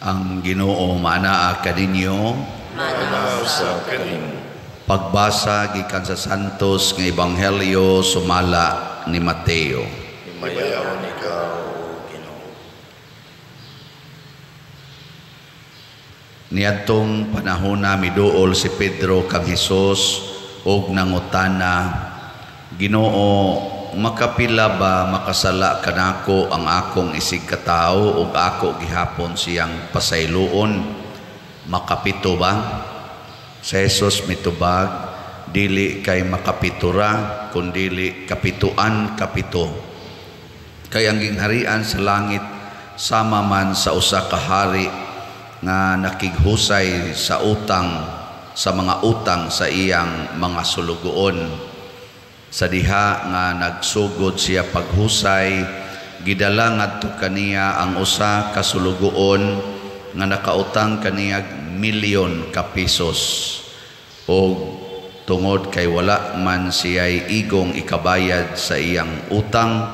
Ang Ginoo maanaa kaninyo. Maanaa usab kanimo. Pagbasa gikan sa Santos nga Ebanghelyo sumala ni Mateo. Himayaon ikaw, Ginoo. Niadtong panahona miduol si Pedro kang Hesus og nangutana, "Ginoo, makapila ba makasala kanako ang akong isig katawo ug ako gihapon siyang pasayloon? Makapito ba?" Sa Jesus mitubag, "Dili kay makapitura, kundili kapituan kapito. Kay ang gingharian sa langit sama man sa usa ka hari nga nakighusay sa utang sa mga utang sa iyang mga sulugoon. Sa diha nga nagsugod siya paghusay, gidala ngadto kaniya ang usa ka sulugoon nga nakautang kaniyag milyon ka pesos. Og tungod kay wala man siya'y igong ikabayad sa iyang utang,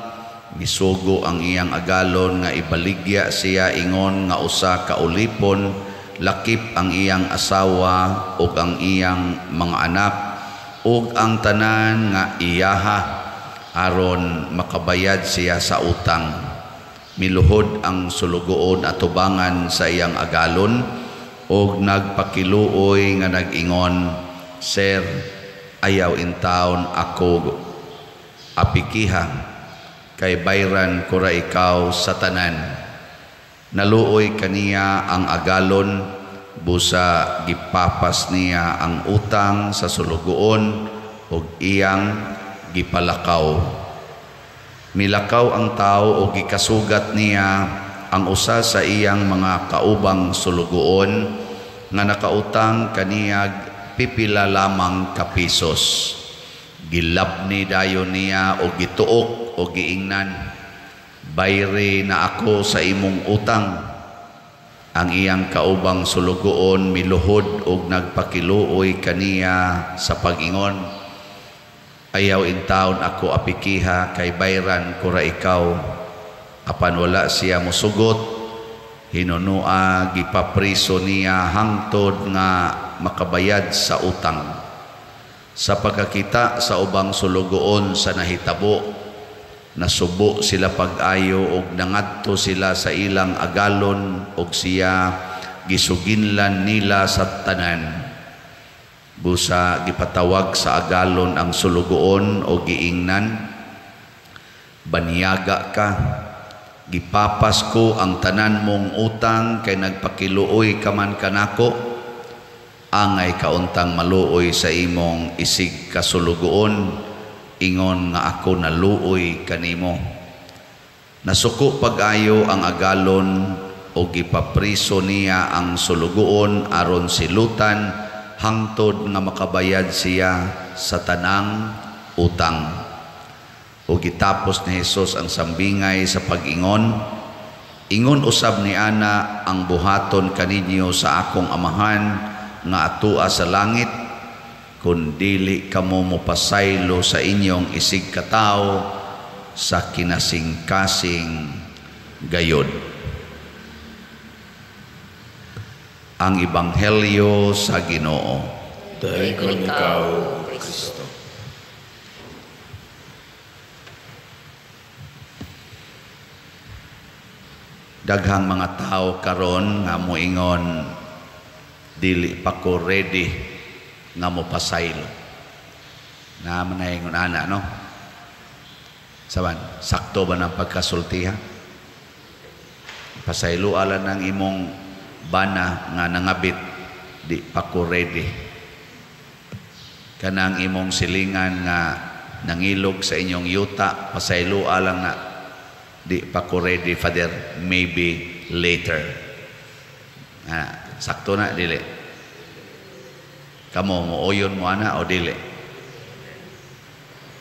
misugo ang iyang agalon nga ibaligya siya ingon nga usa ka ulipon, lakip ang iyang asawa ug ang iyang mga anak ug ang tanan nga iyaha, aron makabayad siya sa utang. Miluhod ang sulugoon atubangan sa iyang agalon ug nagpakiluoy nga nag-ingon, 'Sir, ayaw intawon ako apikiha, kay bayran ko ra ikaw sa tanan.' Naluoy kaniya ang agalon, busa gipapas niya ang utang sa sulugoon ug iyang gipalakaw. Milakaw ang tao ug gikasugat niya ang usa sa iyang mga kaubang sulugoon nga nakautang kaniyag pipila lamang ka pesos. Gilabni dayon niya og gituok og giingnan, 'Bayri na ako sa imong utang.' Ang iyang kaubang sulugoon miluhod og nagpakiluoy kaniya sa pag-ingon, 'Ayaw intawon ako apikiha, kay bayran ko ra ikaw.' Apan wala siya mosugot. Hinunua gipapriso niya hangtod nga makabayad sa utang. Sa pagkakita sa ubang sulugoon sa nahitabo, nasubo sila pag-ayo og nangadto sila sa ilang agalon og siya gisuginlan nila sa tanan. Busa gipatawag sa agalon ang sulugoon og giingnan, 'Banyaga ka, gipapas ko ang tanan mong utang kay nagpakiluoy ka man kanako. Angay kauntang maluoy sa imong isig kasulugoon, ingon nga ako naluoy kanimo.' Nasuko pag-ayo ang agalon og gipapriso niya ang sulugoon aron silutan hangtod nga makabayad siya sa tanang utang." Ug gitapos ni Hesus ang sambingay sa pag-ingon, "Ingon usab ni ana ang buhaton kaninyo sa akong Amahan nga atua sa langit kun dili kamo mopasaylo sa inyong isig katawo sa kinasingkasing gayod." Ang Ebanghelyo sa Ginoo. Dayon ikaw, Kristo. Daghang mga tao karon nga moingon, "Dili pa ko ready nga mopasaylo." Naa man na ingon ana, no? Saban, sakto ba ng pagkasultiha? Pasaylo ala ng imong bana nga nangabit, "Di pa ko ready." Kanang imong silingan nga nangilog sa inyong yuta, pasaylo alang na, "Di pa ko ready, Father, maybe later." Sakto na, dili? Kamo, muuyon mo ana o dili?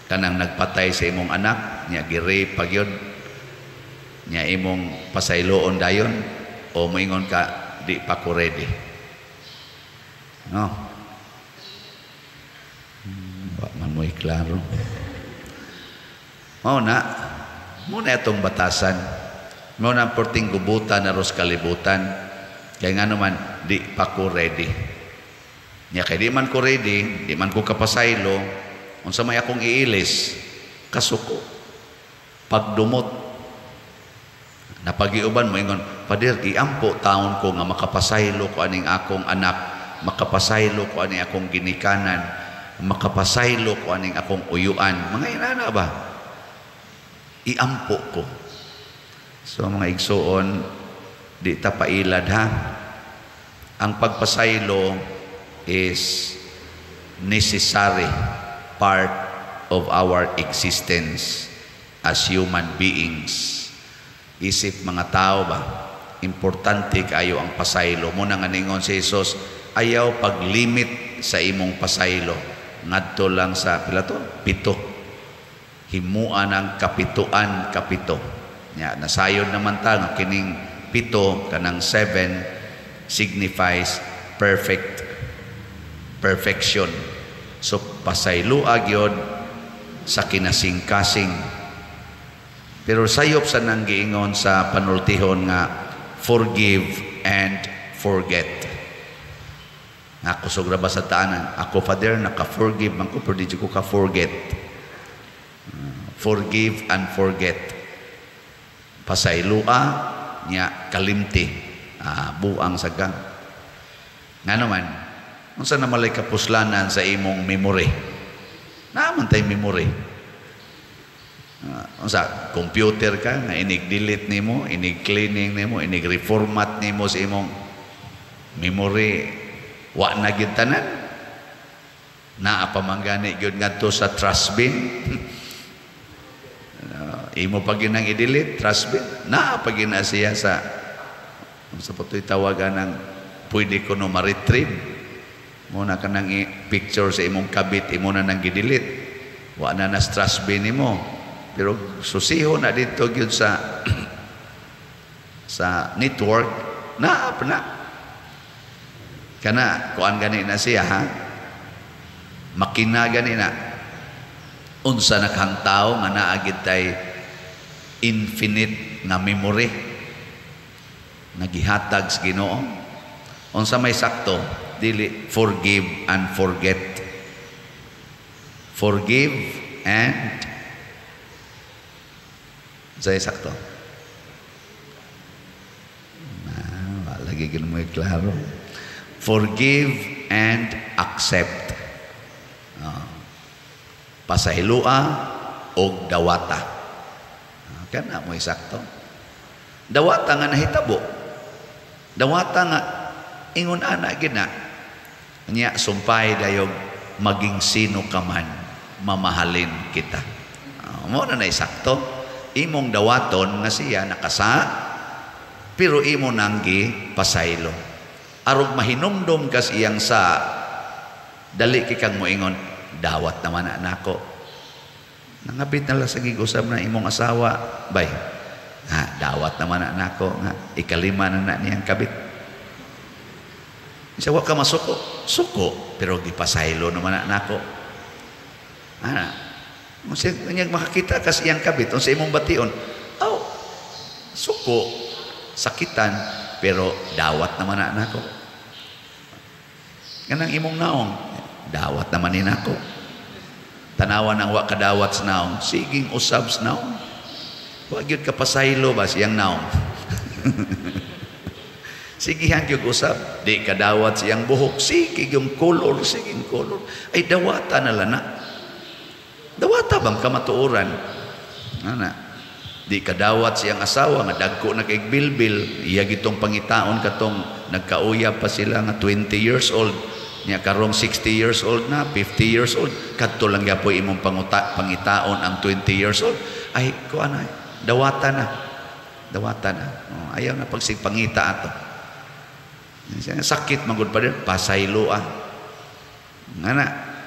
Kanang nagpatay sa imong anak, niya gi-rape pa gyud, niya imong pasayloon dayon, o moingon ka, "Di pa ko ready"? No? Wa man mo'y klaro. Mao na, muna itong batasan. Mao na porting gubutan na ros kalibutan. Kaya nga naman, di pa ko ready. Nya kay di man ko ready, di man ko kapasaylo, unsa may akong iilis, kasuko. Pagdumot. Napagiuban mo ingon, "Pader, iampo taon ko nga makapasaylo ko aning akong anak, makapasaylo ko aning akong ginikanan, makapasaylo ko aning akong uyuan." Mga inana ba? Iampo ko. So mga igsuon, di ta pailad ha. Ang pagpasaylo is necessary part of our existence as human beings. Isip mga tao ba, importante kayo ang pasaylo. Muna nga ningon si Jesus, ayaw paglimit sa imong pasaylo. Ngadto lang sa pila to? 7. Himuan ang kapituan kapito. Nya, nasayod naman ta nga kining 7 kanang 7 signifies perfect, perfection. So pasaylo gyud sa kinasingkasing. Pero sayop sa nang giingon sa panultihon nga forgive and forget. Nga kusog ra ba sa taanan? Ako, Father, naka-forgive man ko pero di ko ka-forget. Forgive and forget. Pasayloa nya kalimti. Buang saga. Nga naman, unsa na malay kapuslanan sa imong memory? Naa man tay memory. Unsa computer ka nga inig-delete nimo, inig-cleaning nimo, inig-reformat nimo sa imong memory, wa na gyud tanan. Naa pa man gani gyud ngadto sa trash bin. Imo pa gyud nang i-delete trash bin. Naa pa gyud na siya sa unsa pa to'y tawagan ng pwede ko no ma-retrieve. Mo na kanang picture sa imong kabit, imo na nang gi-delete. Wa na na trash bin nimo. Pero susiho na dito gyud sa sa network, naa pa na. Kana kuan gani na siya ha. Makina gani na. Unsa na kang tao nga naa gid tay infinite nga memory nagihatag sa Ginoo. Unsa may sakto, dili forgive and forget. Forgive and say sakto. Na, lagi gid mo klaro. Forgive and accept. Pasayloa og dawata. Kana mo sakto. Dawata nga nahitabo. Dawata nga ingon ana gid na. Nya sumpay dayog maging sino ka man, mamahalin kita. Mo na nay sakto. Imong dawaton nga siya nakasa, pero imo nang gi pasaylo. Arog mahinumdom kas iyang sa dali kay kang moingon, dawat naman na nako. Nangabit na lang sa gigusab na imong asawa, bay. Ha, dawat naman na nako nga ikalima na na niyang kabit. Isa wa ka masuko, suko pero gipasaylo naman na nako. Ana, unsa kanyang makakita kas iyang kabit unsa imong bation? Aw, suko, sakitan pero dawat naman na nako. Kanang imong naong, dawat naman ni nako. Tanawan ang wa kadawat sa naong, siging usab sa naong. Wa gyud ka pasaylo ba siyang naong. Sigihan gyud usab, di kadawat siyang buhok, sige yung color, siging color. Ay dawata na lang na. Dawata bang kamatuoran? Ana. Di kadawat siyang asawa nga dagko na kay bilbil, iya gitong pangitaon katong nagkauyab pa sila nga 20 years old. Nya karong 60 years old na, 50 years old, kadto lang gyapoy imong pangitaon ang 20 years old. Ay kuan ay, dawata na. Dawata na. Oh, ayaw na pagsigpangita ato. Sakit man gud pa din, pasaylo ah. Ngana,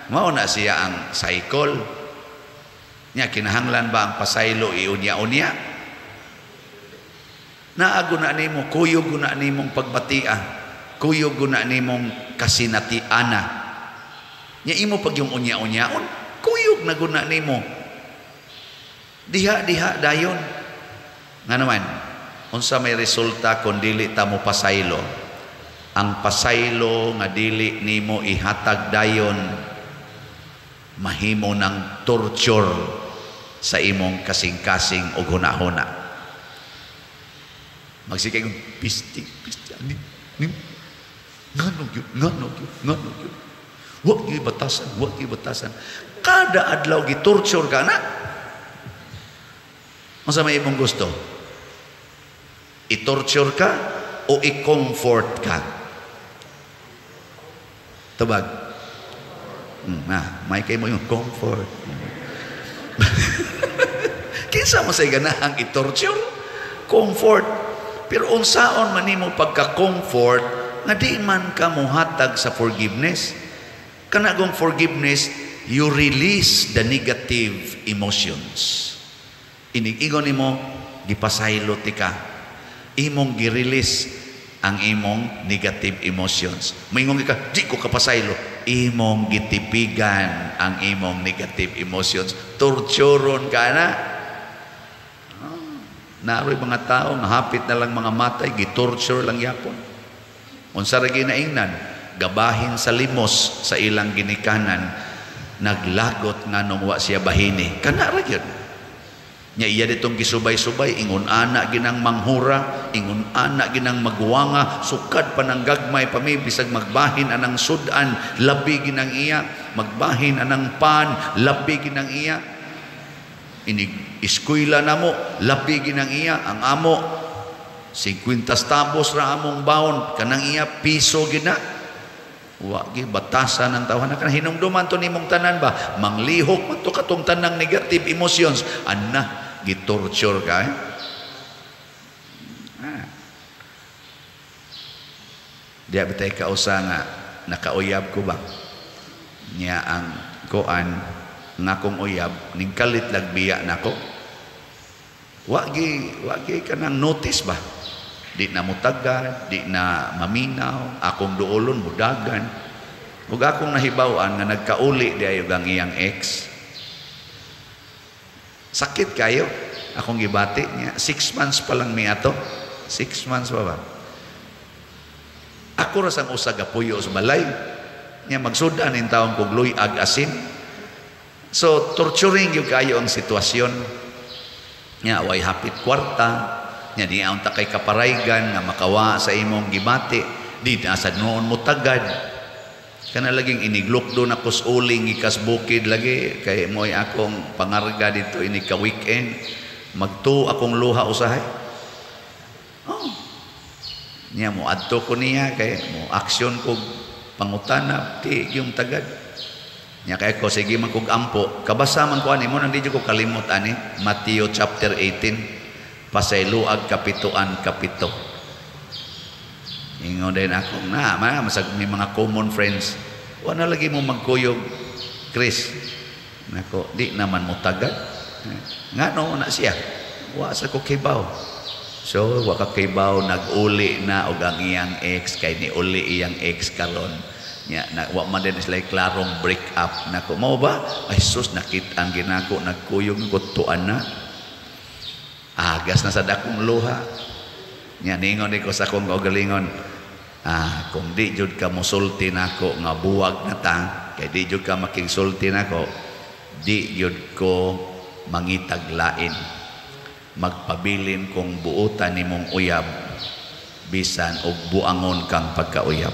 mao na siya ang cycle. Nya kinahanglan ba ang pasaylo iunya-unya? Naago na nimo, kuyog na nimong pagbatia, kuyog na nimong kasinatiana. Nya imo pag yung unya-unyaon, kuyog na guna nimo. Diha-diha dayon. Nga naman, unsa may resulta kung dili ta mo pasaylo? Ang pasaylo nga dili nimo ihatag dayon, mahimo ng torture sa imong kasing-kasing og hunahuna. Magsigay kong pisti, pisti, ani, ni, ngano gyud, ngano gyud, ngano gyud. Wa gyud batasan, wa gyud batasan. Kada adlaw gitorture ka na. Unsa may imong gusto? I-torture ka o i-comfort ka? Tubag. Na, may kay mo yung comfort. Kinsa mo say ganahang i-torture? Comfort. Pero unsaon man nimo pagka-comfort nga di man ka muhatag sa forgiveness? Kanagong forgiveness, you release the negative emotions. Inig-ingon nimo, gipasaylo ti ka. Imong gi-release ang imong negative emotions. Moingon ka, "Di ko kapasaylo." Imong gitipigan ang imong negative emotions. Torturon ka na. Oh, naroy mga tao nga hapit na lang mga matay, gitorture lang yapon. Unsa ra ginaingnan, gabahin sa limos sa ilang ginikanan, naglagot nganong wa siya bahini. Kana ra gyud. Nya iya ditong gisubay-subay, ingon ana ginang manghura, ingon ana ginang magwanga, sukad pa ng gagmay pa mi, bisag magbahin anang sudan, labi ginang iya, magbahin anang pan, labi ginang iya. Inig eskwela namo, labi ginang iya, ang amo 50 centavos ra among baon, kanang iya piso gina. Wa gi batasan ang tawhana. Kana hinumduman to nimong tanan ba, manglihok man to katong tanang negative emotions, anna gitorture ka, eh? Ah. Diya bitay kausa nga nakauyab ko ba niya, ang kuan nga akong uyab ning kalit lagbiya nako, wa gi kanang notice ba, di na mutaga, di na maminaw, akong duolon mudagan. Ug akong nahibaw-an nga nagkauli di ayo ang iyang ex. Sakit kayo akong gibati niya. 6 months pa lang mi ato, 6 months pa ba. Ako ra sang usa gapuyo sa balay niya, magsudan in taon kog luyag asin. So torturing gyud kayo ang sitwasyon niya, way hapit kwarta niya, di unta kay kaparaygan nga makawa sa imong gibati, di na sad noon mo tagad. Kana laging iniglukdo na kus uling ikas bukid lagi kay mo'y akong pangarga dito ini ka weekend, magtu akong luha usahay. Oh, niya mo adto ko niya kay mo aksyon ko pangutana, di yung tagad niya kay ko, sige man kog ampo, kabasa man ko ani mo nang di ko kalimot ani Matthew chapter 18, pasayloag kapituan kapito. Ingon din ako na ma masag may mga common friends, "Wala lagi mo magkuyog, Chris." Nako, di naman mo tagad. Ngano na siya, wa sa ko kibaw. So wa ka kibaw nag-uli na og ang iyang ex, kay ni uli iyang ex karon nya na, wa man din sila klarong break up. Nako, mao ba? Ay sus, nakit-an ginako nagkuyog ko tuan na, agas na sa dakong luha nya. Ningon ni ko sa akong kaugalingon, "Ah, kung di jud ka mosulti nako nga buwag na ta, kay di jud ka makigsulti nako, di jud ko mangitag lain. Magpabilin kong buotan nimong uyab bisan og buangon kang pagkauyab."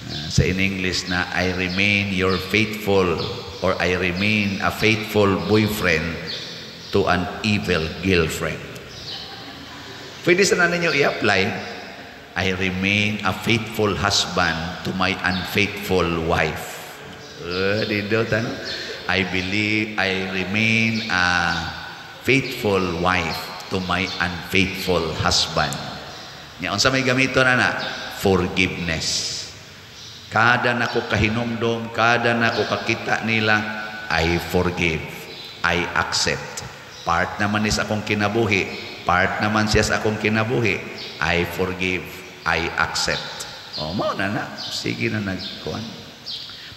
Ah, sa in English na, "I remain your faithful," or "I remain a faithful boyfriend to an evil girlfriend." Pwede sana ninyo i-apply, "I remain a faithful husband to my unfaithful wife." Dito, tanong. "I believe I remain a faithful wife to my unfaithful husband." Nya unsa may gamito na na? Forgiveness. Kada nako kahinumdom, kada nako kakita nila, I forgive. I accept. Part naman ni sa akong kinabuhi, part naman siya sa akong kinabuhi. I forgive. I accept. O, mao na na. Sige na nagkuan.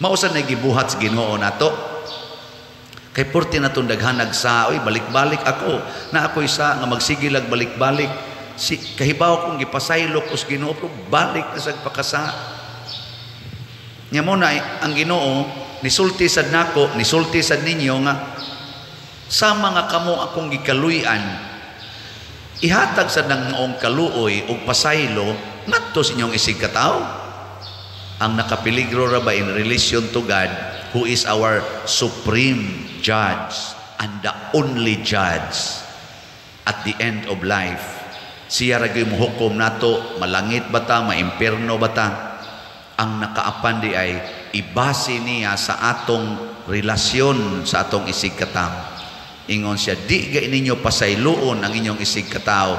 Mao sa nagibuhat sa Ginoo nato. Kay porti na itong daghanag sa, oy, balik-balik ako. Na ako isa nga magsigilag balik-balik. Si kahibaw kong gipasaylo ko sa Ginoo, pero balik na sa pakasa. Nya mo na ang Ginoo nisulti sad nako, nisulti sad ninyo nga sama nga kamo akong gikaluy-an, ihatag sad nang maong kaluoy ug pasaylo ngadto sa inyong isig katawo. Ang nakapeligro ra ba in relation to God, who is our supreme judge and the only judge at the end of life. Siya ra gyud mohukom nato, malangit ba ta, maimpierno ba ta. Ang nakaapan di ay ibase niya sa atong relasyon sa atong isig katawo. Ingon siya, di gay ninyo pasayloon ang inyong isig katawo,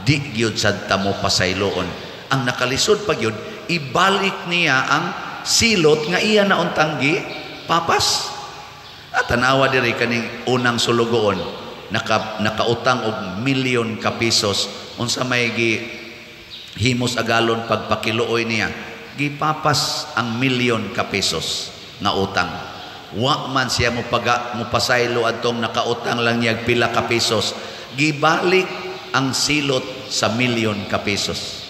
di gyud sad ta mo pasayloon. Ang nakalisod pa gyud, ibalik niya ang silot nga iya na untang gi papas. At tanawa diri kaning unang sulugoon, nakautang og milyon ka pesos, unsa may gi himos agalon pagpakiluoy niya, gipapas ang milyon ka pesos nga utang. Wa man siya mopasaylo adtong nakautang lang niya pila ka pesos, gibalik ang silot sa milyon ka pesos.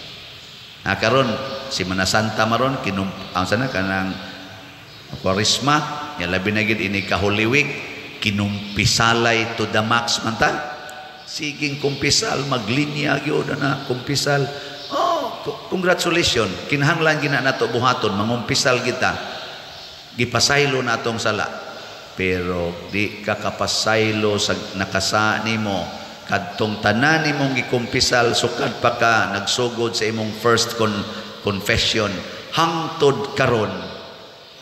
Na karon si Manasanta maron kinum ang sana kanang Kwaresma nya, labi na gid ini ka Holy Week, kinumpisalay to the max man ta. Siging kumpisal, maglinya gyud na kumpisal. Oh, congratulations, kinahanglan gina nato buhaton, mangumpisal kita, gipasaylo na atong sala. Pero di ka kapasaylo sa nakasa nimo kadtong tanan nimong gikumpisal sukad pa ka nagsugod sa imong first confession hangtod karon,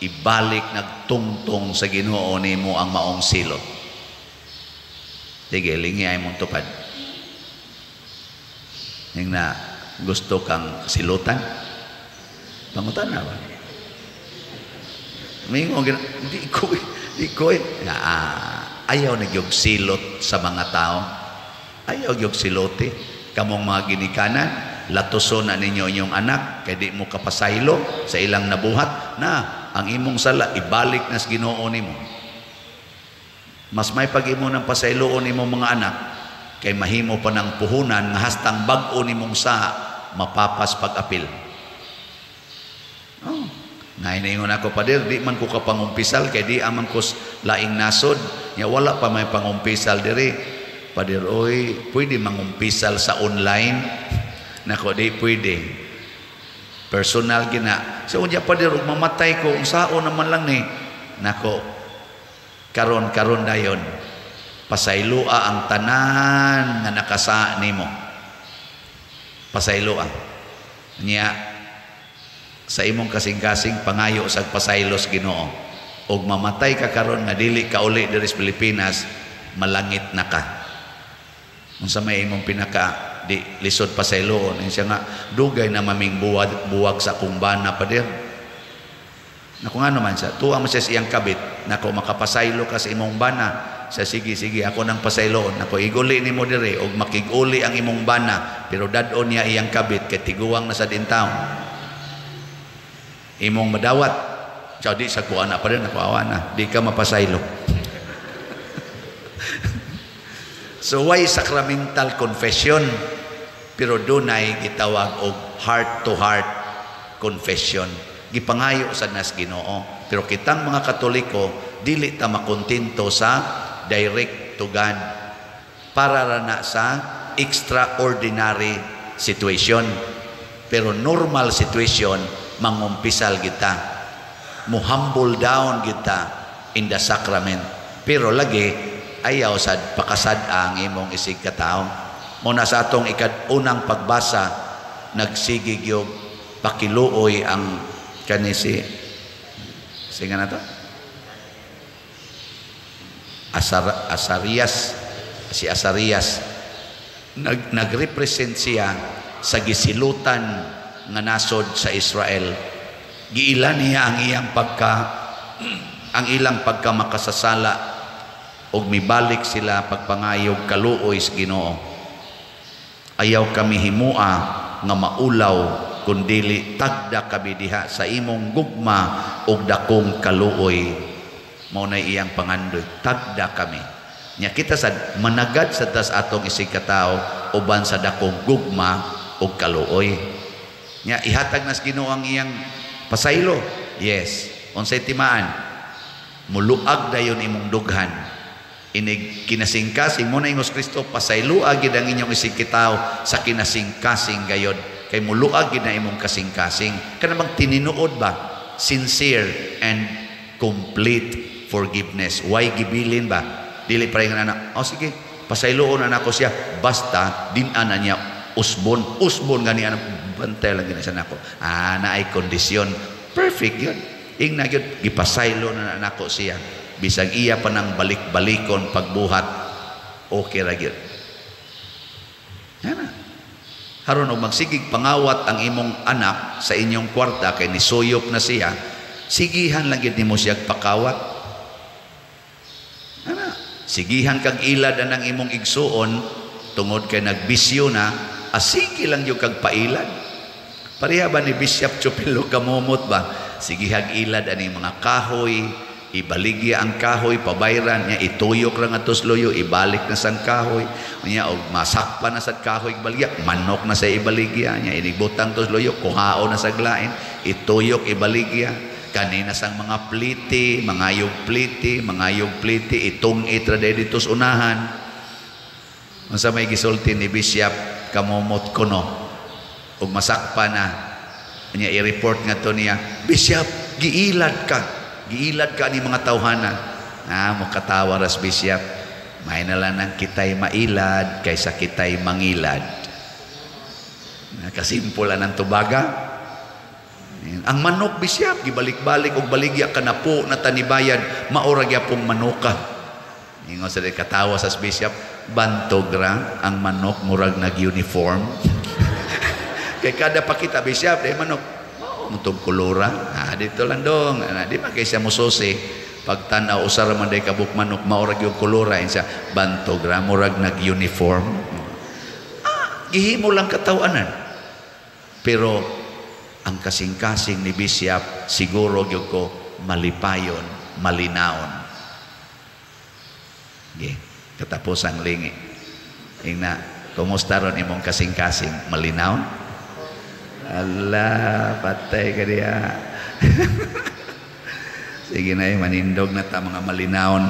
ibalik nagtungtong sa Ginoo nimo ang maong silot. Sige, lingi ay mong tupad. Ning na gusto kang silutan, pangutan na ba? Mingo, di ko, di ko. Ayaw na gyud silot sa mga tao. Ayaw gyud siloti. Kamong mga ginikanan, latuson na ninyo inyong anak, kay di mo kapasaylo sa ilang nabuhat, na ang imong sala, ibalik na sa Ginoo nimo. Mas may pag-imo ng pasayloon nimong mga anak, kay mahimo pa ng puhunan nga hastang bag-o nimong saha, mapapas pag-apil. Oh. Nainaingon ako, "Pader, di man ko kapangumpisal kay di aman ko laing nasod." Nya wala pa may pangumpisal diri. "Pader, oy, pwede mangumpisal sa online?" Nako, di pwede. Personal gina. So, unya pader, ug mamatay ko, unsaon naman lang ni? Nako, karon karon dayon, pasayloa ang tanan nga nakasa nimo. Pasayloa. Nya, sa imong kasing-kasing pangayo sa pasaylos Ginoo. Og mamatay ka karon nga dili ka uli diri sa Pilipinas, malangit na ka. Unsa may imong pinaka di lisod pasayloon? Siya nga, "Dugay na maming buwag, buwag sa akong bana, pader." Naku, nga naman siya, tuwa mo siya sa iyang kabit. "Nako, makapasaylo ka sa imong bana." Sa sige, sige, ako nang pasayloon. Nako, iguli nimo dire og makiguli ang imong bana, pero dad-on niya iyang kabit kay tiguang na sa intawn. Imong madawat. Siya, di sa kuha na pa rin, naku, awa na, di ka mapasaylo. So why sacramental confession? Pero dunay gitawag og heart to heart confession. Gipangayo sa nas Ginoo. Pero kitang mga Katoliko dili ta makontento sa direct to God. Para ra na sa extraordinary situation. Pero normal situation, mangumpisal kita. Mo-humble down kita in the sacrament. Pero lagi ayaw sad pakasad ang imong isig katawo. Muna sa atong ikad-unang pagbasa, nagsigig yung pakiluoy ang kani si singa na to? Asarias, si Asarias nagrepresent siya sa gisilutan nga nasod sa Israel. Giila niya ang iyang pagka ang ilang pagka makasasala og mibalik sila pagpangayog kaluoy sa Ginoo. Ayaw kami himua nga maulaw, kundili tagda kami diha sa imong gugma og dakong kaluoy. Mao nay iyang pangandoy, tagda kami. Nya kita sad managad sa tas atong isig katawo. uban sa dakong gugma ug kaluoy. Nya ihatag nas Ginoo ang iyang pasaylo. Yes. Unsay timaan? Muluag dayon imong dughan. Inig kinasingkasing mo na ingos Kristo, pasayloa gid ang inyong isig kitawo sa kinasingkasing gayod kay muluag gid na imong kasingkasing. Kana bang tininuod ba, sincere and complete forgiveness. Why gibilin ba? Dili pa rin anak, "Oh sige, pasayloon na nako siya basta din ana niya usbon usbon gani ana, bantay lang gina siya nako." Ah, naay kondisyon. Perfect yun. Ingna gyud gipasaylo na nako siya bisag iya pa nang balik-balikon pagbuhat, okay ra gyud. Ana haron og magsigig pangawat ang imong anak sa inyong kwarta kay nisuyop na siya, sigihan lang gyud nimo siya pakawat. Ana sigihan kag ilad anang imong igsuon tungod kay nagbisyo na, asigi lang gyud kag pailad. Pareha ba ni Bishop Chupilo Kamumot ba, sigihag ilad ani mga kahoy, ibaligya ang kahoy, pabayran niya, ituyok ra nga tusloyo, ibalik na sang kahoy niya, og masakpa na sa kahoy ibaligya, manok na sa ibaligya niya, inibutang tusloyo, kuhao na sa glain, ituyok, ibaligya kanina sang mga pliti, mga yog pliti, mga yog pliti, itong itra dito sa unahan. Unsa may gisulti ni Bishop Kamumot kuno ug masakpa na niya, i-report nga to niya, "Bishop, giilad ka, giilad ka ni mga tawhana." Ah, mokatawa ras Bishop, "May na lang nang kitay mailad kaysa kitay mangilad." Kasimple ang tubaga. Ang manok, Bishop, gibalik-balik og baligya kanapo na tanibayad, maura gyapong manuka. Ingon sa katawa sa Bishop, "Bantog ra ang manok, murag nag-uniform." Kay kada pakita, Bishop, di manok, mutog kulura. Ah, dito lang dong. Ah, di ba kay siya mususi? Pagtanaw, usara man day kabuk manok, maurag yung kulura. Siya, "Bantog ra, murag nag-uniform." Ah, gihimo lang katawanan. Pero ang kasing-kasing ni Bishop, siguro gyud ko malipayon, malinaon. Okay. Katapos ang lingi. Ingna, kumusta ron imong kasing-kasing? Malinaon? Ala, patay ka diya. Sige na, manindog na ta mga malinaon.